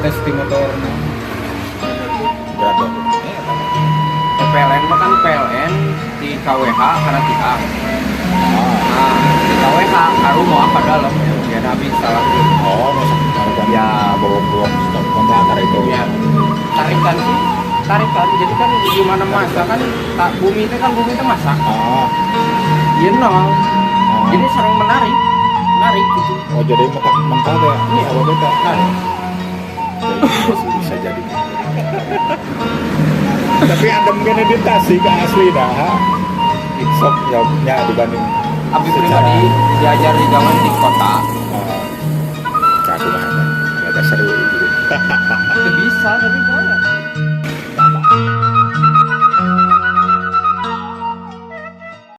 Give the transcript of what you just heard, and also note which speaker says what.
Speaker 1: Protes di motor.
Speaker 2: Berapa?
Speaker 1: Iya.
Speaker 3: PLN mah kan PLN di KWH karena tiang.
Speaker 2: Ah.
Speaker 3: Nah, di KWH ka rumah apa dalam ya nabi salah.
Speaker 2: Oh, masak kan
Speaker 3: Ya.
Speaker 2: bohong-bohong stop kontak itu.
Speaker 3: Ya, tarikan sih, tarikan. Jadi kan gimana masa kan tak bumi itu kan, bumi itu masa.
Speaker 2: Ah.
Speaker 3: Ya nol.
Speaker 2: Ah.
Speaker 3: Jadi sering menarik, menarik gitu.
Speaker 2: Oh, jadi mentah mentah ya?
Speaker 3: Iya.
Speaker 2: Apa beda?
Speaker 3: Narik.
Speaker 2: Jadi bisa jadi. Tapi ada mungkin di Tasik asli dah. Sok ya, ya dibanding
Speaker 3: Abi pribadi diajar di zaman di kota.
Speaker 2: Aku mah ada seru gitu.
Speaker 3: Itu bisa, tapi boleh.